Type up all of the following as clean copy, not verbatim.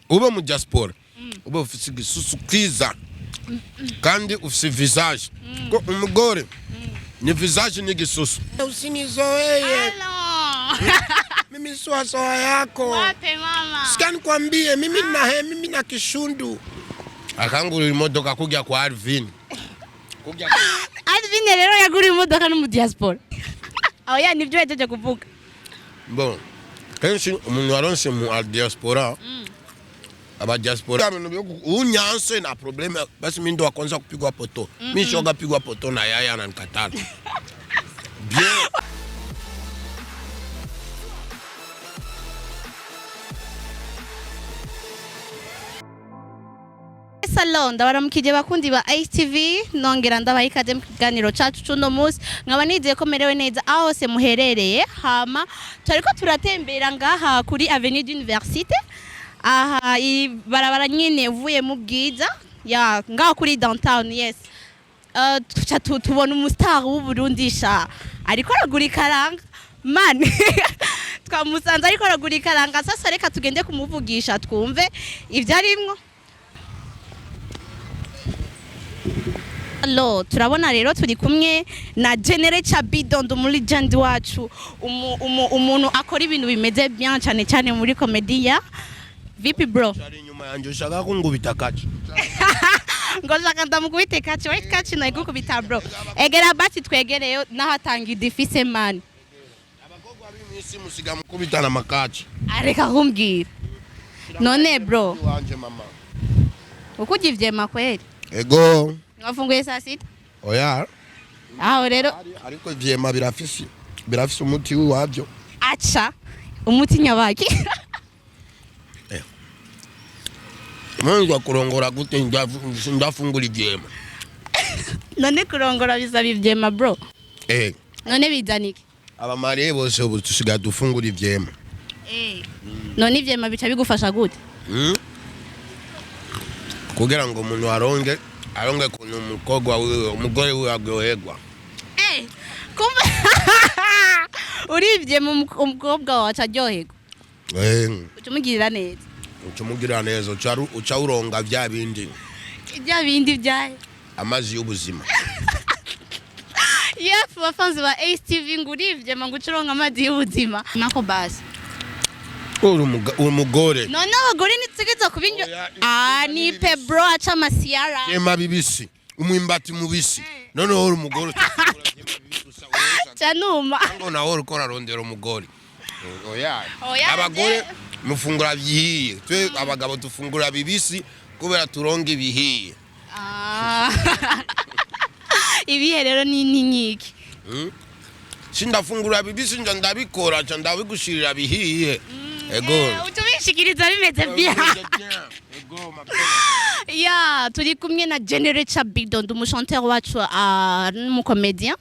Ube mu diaspora, ube ufise igisusu kiza kandi ufise visage, ko umugore ni visage n'igisusu. Usinizoee. Halo. Mimi sio yako. Wape mama. Sikia nikwambie, mimi na he, mimi na kishundu akangurira imodoka kujya kwa Alvin kujya. Alvin rero yaguriye imodoka no mu diaspora. Aho ya nivyo yajeje kuvuga. Bon, kenshi umuntu waronse mu diaspora, aba diaspora bintu byo unyanse na problème, basi mimi ndo wa kwanza kupigwa poto. Mimi shoga pigwa poto na yaya ananikatala bien. Salon, ndabaramukije bakundi ba ITV, nongera ndabaha ikaze mu kiganiro cacu c'uno munsi. Nkaba nizeye ko merewe neza aho hose muherereye. Hama turiko turatembera ngaha kuri Avenue d'Université, aha ibarabara nyene uvuye mu Bwiza ya ngaho kuri downtown, yes. Tuca tubona umustar w'Uburundi sha ariko aragura ikaranga man. Twamusanze ariko aragura ikaranga. Sasa reka tugende kumuvugisha twumve ivyo arimwo. Allo, turabona rero turi kumwe na Genere Chabidondo, muri legend wacu, umuntu akora ibintu bimeze bien cyane cyane muri comedy. Vipi bro? Ari inyuma yanjye, ushaka kungubita kaci. Ngo shaka ndamukubite kaci, white kaci nayigukubita bro. Egera bati twegereyo naho atanga idifise man. Abakobwa b'imisi musiga mukubitana amakaci. Areka kumbwira. None bro, wanje mama. Ukujya ivyema kweli? Ego. Wafunguye saa 6? Oya. Aho rero. Ariko ivyema birafise umuti wabyo. Aca umuti nyabaki. Mungu kurongora gute ndafungura ivyema? None kurongora bisaba ivyema bro? Eh. None bizana iki? Abamariye bose ubu dusigaye dufungura ivyema. Eh. None ivyema bica bigufasha gute? Kugira ngo umuntu aronge kuntu umukobwa wiwe, umugore wiwe aryoherwa. Eh, kumbe urivye mu umukobwa wawe aryoherwa. Eh. Uca umugirira neza. Uca umugira neza, uca uronga vya bindi. Ibya bindi byahe? Amazi y'ubuzima. Yes, bafanzi ba ACTV, ngo urivye ngo uca uronka amazi y'ubuzima. Nako basi. Uri umugore. None abagore ntitugiza kubinywa. Oya. Ah, ni pe bro aca amasiyara. Vyema bibisi, umwimbati mubisi. Noneho uri umugore utafungura vyema bibisi gusa, uca Canuma. ngo nawe uriko urarondera umugore. Oya. Oya. Abagore mufungura bihiye, twe abagabo dufungura bibisi kubera turonga ibihiye. Ah. Ibihe rero ni nyiki. Sindafungura bibisi, nja ndabikora nca ndabigushirira bihiye. Ego. Uca ubishikiriza bimeze bien. Ego mapema. Ya, turi kumwe na Genere Chabidondo, umuchanteur wacu, n'umucomédien.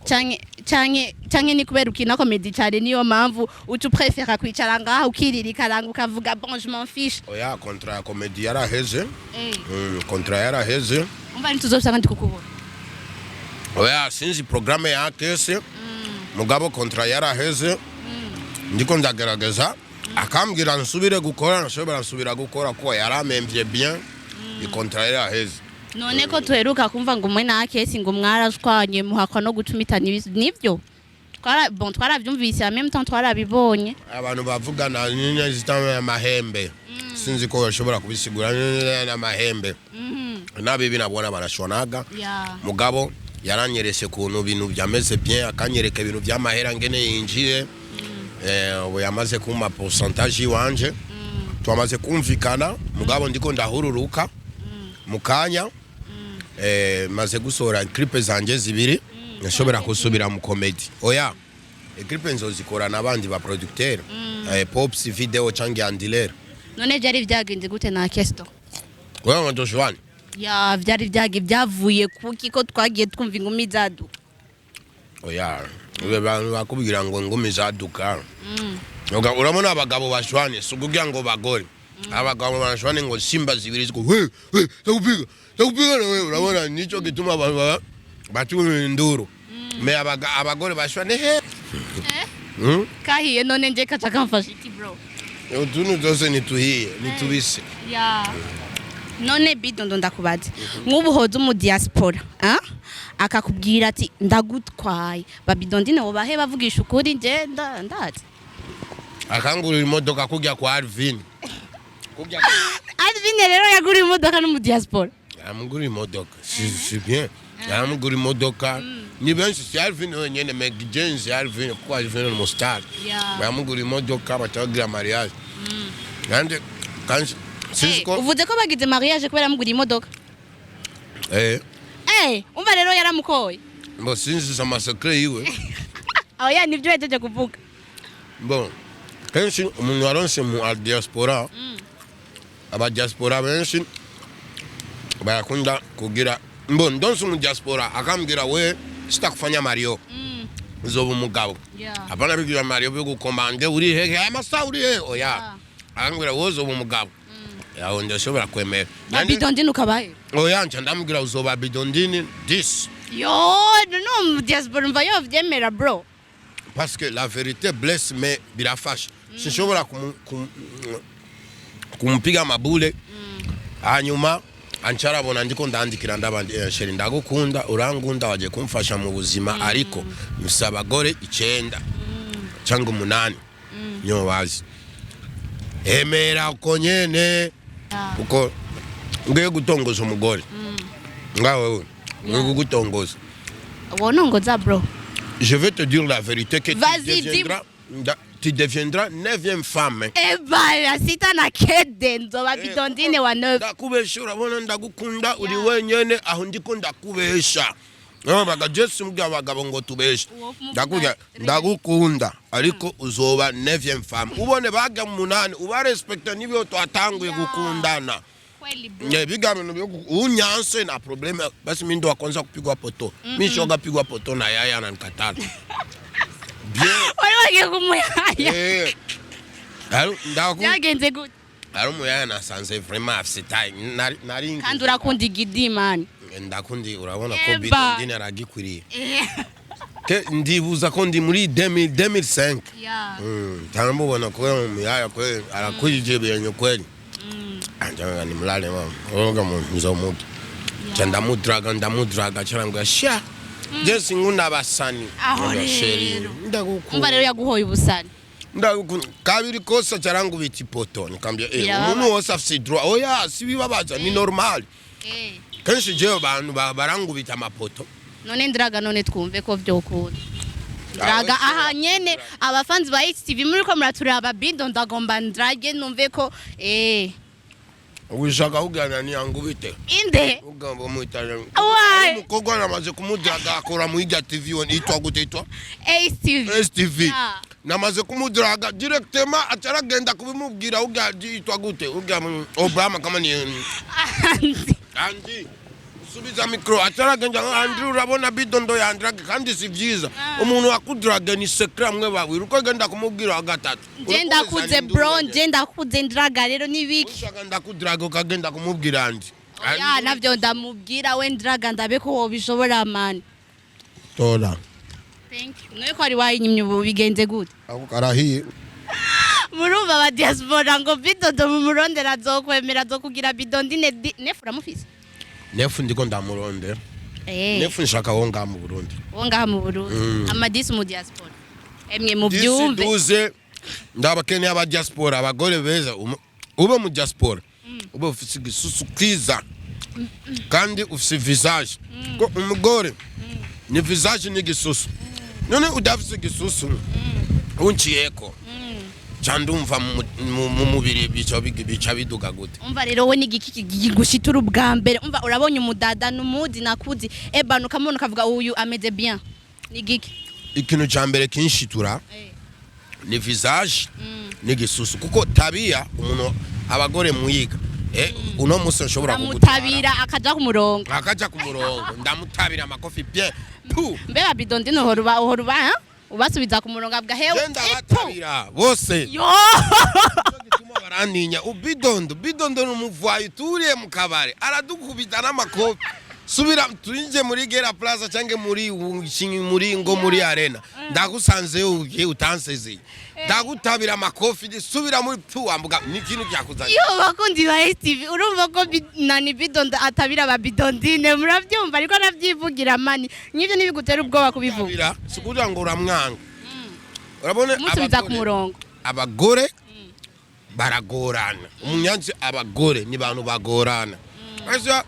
Canke ni kubera ukina comédie cyane niyo mpamvu uca uprefera kwicara ngaha ukirira ikaranga ukavuga: "Bon, je m'en fiche"? Oya, contrat ya comédie yaraheze. Eh. Contrat yaraheze. Umva, ntituzosanga ndi kukubona. Oya, sinzi programme ya kese, mugabo contrat yaraheze. Ndiko ndagerageza, akambwira nsubire gukora, nshobora nsubira gukora kuko yaramemvye bien. Icontrât yaraheze. None ko tuheruka kumva ngo umwe na kesi ngo mwarashwanye muhakwa no gucumitana ibisu, nivyo? Twara bon, twaravyumvise, en même temps twarabibonye. Abantu bavugana nyine zitama amahembe, sinzi ko bashobora kubisigura nyine n'amahembe nabibi nabona barashwanaga. Mugabo yaranyerese kuntu ibintu byameze bien, akanyereka ibintu by'amahera ngene yinjiye. Ubu yamaze kumpa pourcentage iwanje, twamaze kumvikana. Mugabo ndiko ndahururuka mu kanya, maze gusohora clip zanje zibiri, nshobora gusubira mu comedy. Oya, clip nzozikora n'abandi ba producteur, pops video canke andilere. None vyari vyagenze gute na kesto? Wewe ngo Joshua? Ya, vyari vyage byavuye kuki ko twagiye twumva ingumi zaduka? Oya, ube bantu bakubwira ngo ingumi zaduka. Urabona abagabo bashwane si ukugira ngo bagore, abagabo bashwane ngo simba zibiri ziko we we, ndakupiga, ndakupiga nawe. Urabona nico gituma abantu batura induru. Me abagore bashwane he? Kahiye. None nje kaca kamfasha iki bro? Utuntu twose nituhiye, nitubise. Ya. None Bidondo, ndakubaza, nk'ubu hoza umu diaspora, ah? Akakubwira ati ndagutwaye, babidondine wobahe? Bavugisha ukuri, nje ndazi. Akangurira imodoka kujya kwa Alvin. Kujya Alvin rero yaguriye imodoka n'umu diaspora? Yaramugura imodoka, si bien, yaramugura imodoka. Ni benshi, si Alvin wenyene, Meg James, Alvin, kuko Alvin ni umustar. Baramugura imodoka, batabagira mariage kandi kandi sinzi ko Uvuze ko bagize mariage kubera yamuguriye imodoka? Eh. Umva rero yaramukoye. Bon, sinzi amasecret yiwe. Oya, nibyo yajeje kuvuga. Bon, kenshi umuntu waronse mu diaspora, aba diaspora benshi barakunda kugira mbo ndonse mu diaspora akambwira we sitakufanya mariage, uzoba umugabo. Hapana bigira mariage byo gukomande uri hehe, aya masaha uri hehe, oya. Akambwira wowe uzoba umugabo yawe, ndashobora kwemera. Bidondine ukabahe? Oya, nca ndamubwira uzoba bidondini 10. Yo, no mu diaspora umva yovyemera, bro? Parce que la vérité blesse, mais birafasha. Sinshobora kumupiga amabule, hanyuma ancarabona ndiko ndandikira ndabandi chéri, ndagukunda, urangunda, waje kumfasha mu buzima, ariko mfise abagore icenda cyangwa umunani, niyo bazi. Emera uko nyene, kuko ngiye gutongoza umugore ngawe, wewe ngiye kugutongoza. Wonongoza, bro? Je vais te dire la vérité que tu Vas-y, deviendras, tu deviendras neuvième femme. Ebaya sita na kede, nzoba bidondine wa neuf. Ndakubesha, urabona ndagukunda, uri wenyene aho ndiko ndakubesha. Baga Jesu mbwira abagabo ngo tubeshe. Ndakubwira ndagukunda, ariko uzoba neuvième femme. Ubone baga umunani ubarespecte, nibyo twatanguye gukundana. Kweli, bro. Nye biga bintu byo unyanse na problème, basi mimi ndo wa kwanza kupigwa poto. Mimi shoga pigwa poto na yaya ananikatala. Bien. Wari wagiye kumuyaya? Eh. Ndaku Byagenze gute? Ari umuyaya nasanze vraiment afise taille. Nari nari Kandi urakunda igidi, man. Ndakundi, urabona ko Eba. bidondine aragikwiriye. Ke ndibuza ko ndi muri 2000 2005. Tamubona ko umuyaya kweli arakwije ibintu kweli. Anjanga ni mlale mama. Oga mu nzomuke. Cha ndamudraga, ndamudraga cyangwa sha. Jesi ngunda abasani. Aho Ngo, chéri, rero. ndagukunda. Umva rero yaguhoye ubusani. Ndagukunda. Kabiri kosa cyarangubita ipoto. Nikambia Birababaza. umuntu wose afise droit. Oya, si bibabaza, ni normal. Kenshi jewe abantu barangubita amapoto. None ndiraga, none twumve ko vyokunda. Draga aha nyene, abafanzi ba HTV muri ko muraturaba, Bindo ndagomba ndrage numve ko Ushaka kuganira ni angubite. Inde? Ugamba mwitana. Why? Umukobwa namaze kumudraga akora mu ijya TV woni itwa gute, itwa? HTV. STV. Yeah. Namaze kumudraga directement acaragenda kubimubwira urya itwa gute, urya Obama kama ni Andi. Andi subiza micro, acaragenda Andi, urabona Bidondo yandrage, kandi si vyiza. Umuntu akudrage ni secret amwe babiri, uko agenda kumubwira wa gatatu. Nje ndakuze, bro, nje ndakuze, ndraga rero nibiki? Ushaka ndakudraga ukagenda kumubwira Andi. Oya, navyo ndamubwira we, ndraga ndabe ko wobishobora, man. Tora. Thank you. Noye ko wari wayinyimye, ubu bigenze gute? Ako karahiye. Murumva ba diaspora ngo Bidondo mumurondera azokwemera, azokugira bidondine neuf. Uramufise? Neuf ndiko ndamurondera. Neuf nshaka wo ngaha mu Burundi. Wo ngaha mu Burundi, amadisi mu diaspora emwe mubyumve. Duze ndabakeneye aba diaspora, abagore beza. Ube mu diaspora ube ufise igisusu kiza kandi ufise visage, ko umugore ni visage n'igisusu. None udafise igisusu unciyeko ca ndumva mu mubiri bica biduga gute? Umva rero, we n'igiki kigushitura ubwa mbere? Umva, urabonye umudada numuzi nakuzi ebana, ukamubona ukavuga uyu ameze bien, ni igiki? Ikintu ca mbere kinshitura ni visage n'igisusu, kuko tabia umuntu abagore muyiga uno musi nshobora kugutwara Amutabira akaja ku murongo. Akaja ku murongo, ndamutabira amakofi bien pu. Mbega bidondine uhora uba hein? Ubasubiza ku murongo avuga hewe Genda. epu. Batabira bose. Yo. Nico gituma barantinya. Ubidondo, Bidondo ni umuvayi turiye mu kabare, aradukubita n'amakofi. Subira tuinje muri Gera Plaza cyangwa muri ngo muri arena, ndagusanzeyo ugiye utansezeye, ndagutabira amakofi. Subira muri tu wambuga ni ikintu cyakuzanye. Yo, bakundi ba STV, urumva ko nani Bidondo atabira ba bidondine, murabyumva, ariko anavyivugira. Mani nk'ivyo ntibigutera ubwoba kubivuga? Tabira si kugira ngo uramwanga, urabona. Musubiza ku murongo. Abagore baragorana, umunyanzi, abagore ni bantu bagorana. Asa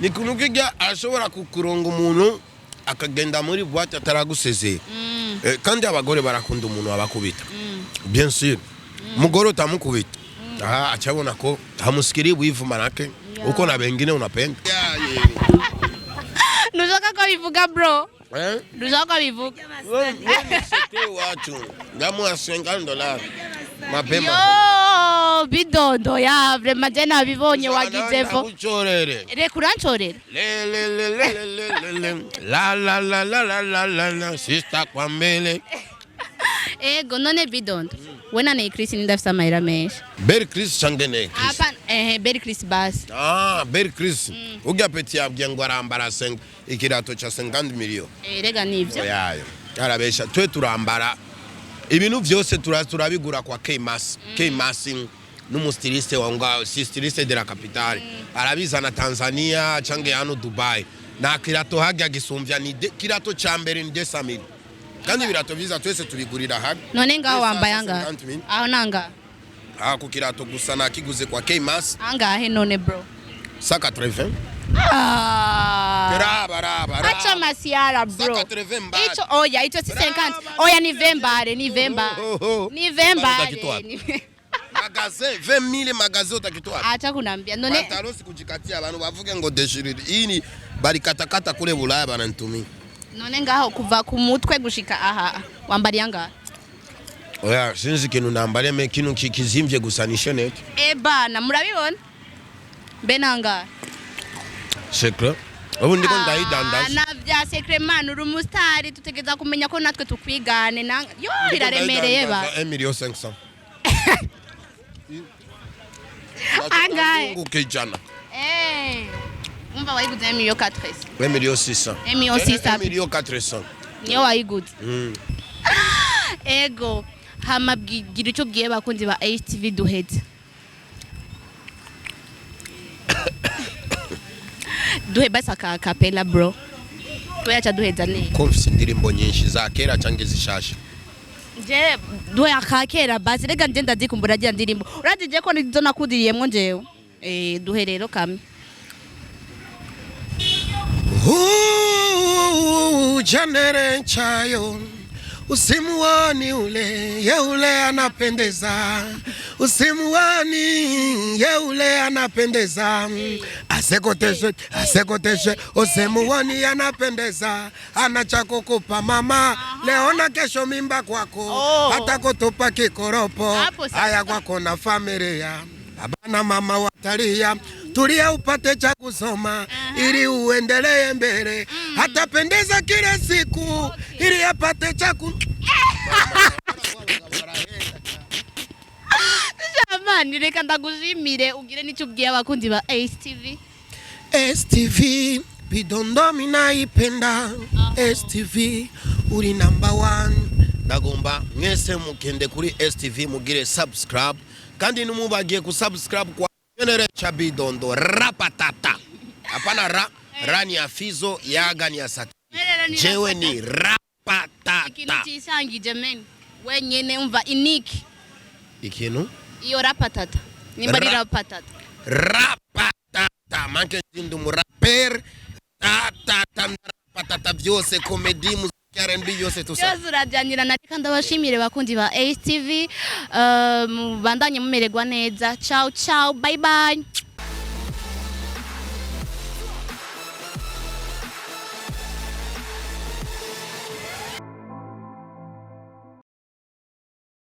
ni kuntu kijya ashobora kukuronga umuntu akagenda muri boîte ataragusezeye. Kandi abagore barakunda umuntu abakubita, bien sûr. Umugore utamukubita, ah, acabona ko hamusikiri wivu, manake uko na bengine unapenda. Yeah, yeah. Ntushaka ko bivuga, bro? Eh? Ntushaka ko bivuga? Wewe ni watu ndamuha $50 mapema. Yo, Bidondo, ya vraiment je nabibonye wagizevo. Ndagucorere. Reka, urancorera. Le le le le le le le la la la la la la la la, sister kwa mbele. Ego, none Bidondo, we na Chris ni ndafise amahera menshi? Berry Chris change ne Chris? Apa, Berry Chris basi. Ah, Berry Chris urya petit yabwiye ngo arambara ikirato cha 50 million. Rega nivyo. Oyayo arabesha. Twe turambara ibintu vyose turabigura kwa Kmas. Kmas n'umustyliste wa ngaho, si styliste de la capitale, arabizana Tanzania canke hano Dubai. Na kirato hajya gisumvya ni kirato ca mbere ni 200,000, kandi ibirato vyiza twese tubigurira hajya. None ngaho wambaye angahe? 50 mille. Aho nanga? Ah, ku kirato gusa nakiguze kwa Kmas. Angahe none, bro? 180. Ah. Raba, raba, raba. Acha masiara, bro. 180 mbare. Icho oya, icho si 50. Oya, ni vembare, ni vembare. Oh, oh, oh. Ni vembare. Utakitoa. Magasin 20,000, magasin utakitoa. Acha kunambia. None Pantalon sikujikatia, abantu bavuge ngo déchirure. Hii ni barikatakata kule Bulaya bananitumia. None ngaho kuva ku mutwe gushika aha wambariye angahe? Oya, sinzi ikintu nambariye, mais kintu kizimvye gusa ni chaînette. Eh bana, murabibona? Mbe nangahe? Secret. Ubu ndiko ndayidandaza. Na vya secret, man, uri umusitari, tutegereza kumenya ko natwe tukwigane na yo biraremereye ba. 1 million 500. Angahe? Unguke ijana. Eh. Umva, wayiguze 1 million 400. 1 million 600. 1 million 600. 1 million 400. Niyo wayiguze? Mm. Ego, hama gira icyo ubwiye bakunzi ba HTV duheze. Duhe basi aka capella, bro. Tuyaca duheza neza. Ko mfise indirimbo nyinshi, za kera canke zishasha? Je duhe akakera basi, rega nje ndazikumbura rya ndirimbo. Urazi je ko nizo nakudiriyemwo njewe. Duhe rero kamwe. Ooh, janere chayo usimuoni ule yeule anapendeza, usimuoni yeule anapendeza, asekoteshe asekoteshe, usimuoni anapendeza, ana cha kukupa mama leo na kesho, mimba kwako. Oh. Hata kutupa kikoropo. Hapo sasa. Haya kwako na familia, baba na mama watalia. Tulia upate cha kusoma ili uendelee mbele, hatapendeza kila siku ili apate cha ku Jamani, reka ndagushimire, ugire n'icyo ubwiye abakunzi ba HTV. STV, Bidondo minaipenda STV, uri number one. Ndagomba mwese mukende kuri STV mugire subscribe, kandi numubagiye kusubscribe kwa Generation Bidondo rapatata. Hapana, ra ra ni ya Fizo, yaga ni ya Sat. Jewe ni Ikintu rapatata. cisangije men wenyene, umva iniki. Ikintu Iyo rapatata nimba ari rapatata. Rapatata manke ndi umuraperi tatata, rapatata byose, comedy, muziki, R&B, yose tusa. Byose urajyanirana. Reka ndabashimire bakundi ba HTV, mubandanye mumererwa neza. Ciao ciao, bye bye.